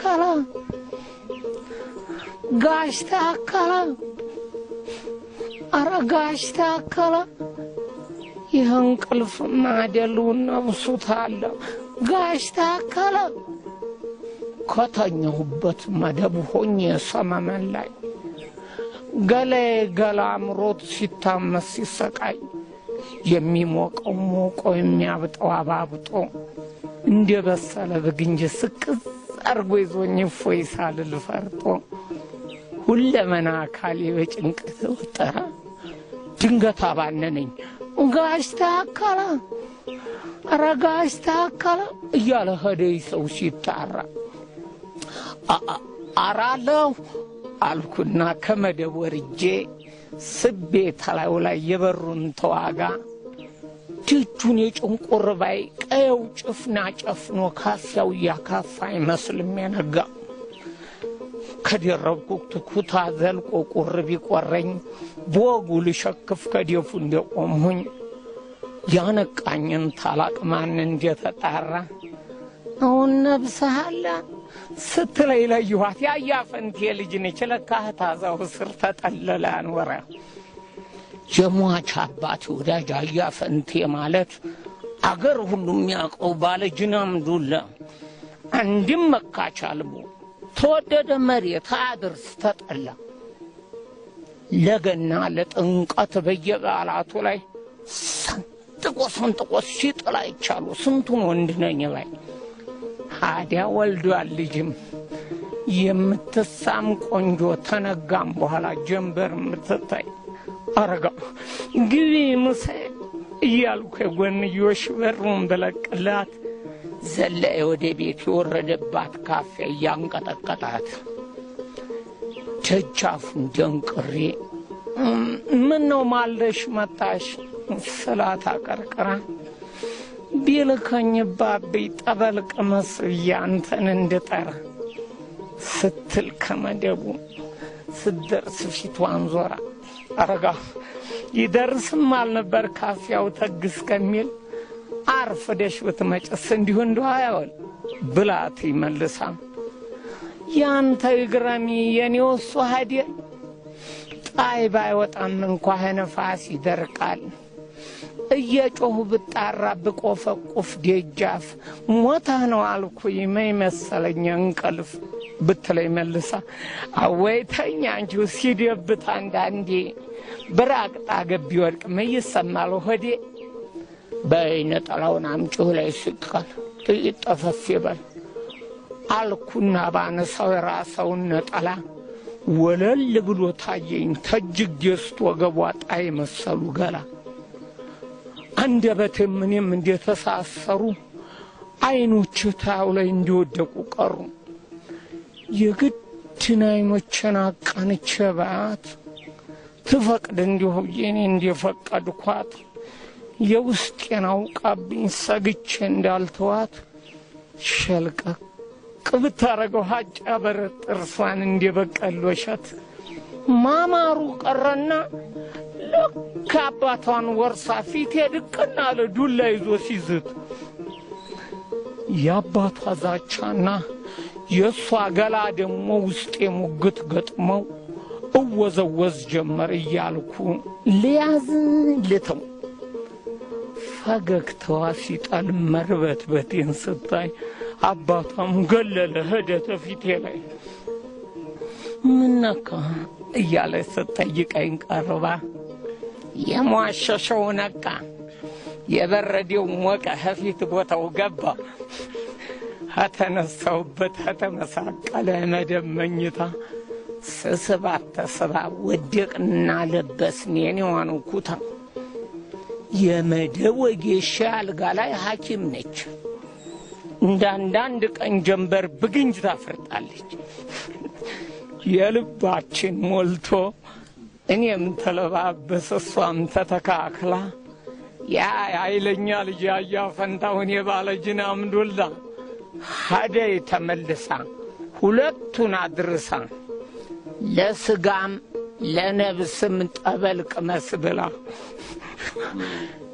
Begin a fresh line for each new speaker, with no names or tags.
ታከለ፣ ጋሽ ታከለ፣ አረ ጋሽ ታከለ፣ ይህ እንቅልፍማ አይደሉን ነብሱታለ። ጋሽ ታከለ፣ ከተኛሁበት መደብ ሆኜ ሰመመን ላይ ገላዬ ገላ አምሮት ሲታመስ ሲሰቃይ፣ የሚሞቀው ሞቆ የሚያብጠው አባብጦ እንደ በሰለ ብግንጅ ስቅዝ አርጎ ይዞኝ እፎይ ሳልል ፈርጦ ሁለመና አካሌ በጭንቅ ተወጠረ። ድንገት አባነነኝ። ጋሽ ታከለ፣ ኧረ ጋሽ ታከለ እያለ ሄደይ ሰው ሲጣራ፣ አራለሁ አልኩና ከመደብ ወርጄ ስቤ ተላዩ ላይ የበሩን ተዋጋ ደጁን የጭንቁር ባይ ቀየው ጭፍና ጨፍኖ ካፊያው እያካፋ አይመስልም የነጋ። ከደረብኩት ኩታ ዘልቆ ቁር ቢቆረኝ በወጉ ልሸክፍ ከደፉ እንደቆምሁኝ ያነቃኝን ታላቅ ማን እንደተጣራ አሁን ነብስሃለ ስትለይ ለየኋት። ያያፈንቴ ልጅ ነች ለካ ታዛው ስር ተጠለለ አንወራ። የሟች አባት ወዳጅ አያፈንቴ ማለት አገር ሁሉ የሚያውቀው ባለ ጅናም ዱላ፣ አንድም መካች አልቦ ተወደደ መሬት አድርስ ተጠላ፣ ለገና ለጥምቀት በየበዓላቱ ላይ ሰንጥቆ ሰንጥቆ ሲጥል አይቻሉ ስንቱን ወንድ ነኝ ላይ። ታዲያ ወልዷል ልጅም የምትሳም ቆንጆ፣ ተነጋም በኋላ ጀንበር የምትታይ። አረጋ ግቢ ምሳዬ እያልኩ የጎንዮሽ በሩን ብለቅላት ዘላ ወደ ቤት የወረደባት ካፌ እያንቀጠቀጣት ደጃፉን ደንቅሬ ምን ነው ማልደሽ መጣሽ ስላት አቀርቅራ ቢልከኝ ባብይ ጠበል ቅመስ ብዬ አንተን እንድጠራ ስትል ከመደቡ ስትደርስ ፊቷን ዞራ አረጋ ይደርስም አልነበር ካፊያው ተግ እስከሚል አርፍደሽ ብትመጭስ እንዲሁ እንዲሁ አያውል ብላት ይመልሳ ያንተ ይግረሚ የኔው እሱ ሀዲል ጣይ ባይወጣም እንኳ ነፋስ ይደርቃል። እየጮሁ ብጣራ ብቆፈቁፍ ደጃፍ ሞተህ ነው አልኩኝ መይ መሰለኝ እንቅልፍ ብትለኝ መልሳ አወይ ተኛ አንቺው ሲደብት አንዳንዴ ብራቅጣ ገብ ቢወድቅ መይ ይሰማል ሆዴ። በይ ነጠላውን አምጪው ላይ ስቃል ጥቂት ጠፈፍ ይበል አልኩና ባነሳው የራሰውን ነጠላ ወለል ብሎ ታየኝ ተጅግ የስት ወገቧ ጣይ መሰሉ ገላ። አንደበቴም እኔም እንደተሳሰሩ አይኖች ታዩ ላይ እንዲወደቁ ቀሩ። የግድን አይኖቼን አቃንቼ ባያት ትፈቅድ እንዲሁ እኔ እንደፈቀድኳት የውስጤን አውቃብኝ ሰግቼ እንዳልተዋት ሸልቀቅ ብታረገው ሀጫ በረት ጥርሷን እንደበቀል ወሸት ማማሩ ቀረና ልክ አባቷን ወርሳ ፊቴ ድቅና አለ ዱላ ይዞ ሲዝት። የአባቷ ዛቻና የእሷ ገላ ደግሞ ውስጤ ሙግት ገጥመው እወዘወዝ ጀመር እያልኩ ልያዝ ልተው ፈገግታዋ ሲጣል መርበትበቴን ስታይ አባቷም ገለለ ሄደ ተፊቴ ላይ። ምን ነካ እያለ ስትጠይቀኝ ቀርባ የሟሸሸው ነቃ፣ የበረዴው ሞቀ፣ ከፊት ቦታው ገባ። ከተነሳሁበት ከተመሳቀለ መደብ መኝታ ስስባት ተስባ ወደቅና ለበስን የኔዋኑ ኩታ። የመደብ ወጌሻ አልጋ ላይ ሐኪም ነች። እንደ አንዳንድ ቀን ጀንበር ብግንጅ ታፈርጣለች። የልባችን ሞልቶ እኔም ተለባበስ እሷም ተተካክላ ያ ኃይለኛ ልጅ ያያ ፈንታሁን የባለ ጅናም ዱላ ሀደይ ተመልሳ ሁለቱን አድርሳ ለስጋም ለነብስም ጠበል ቅመስ ብላ።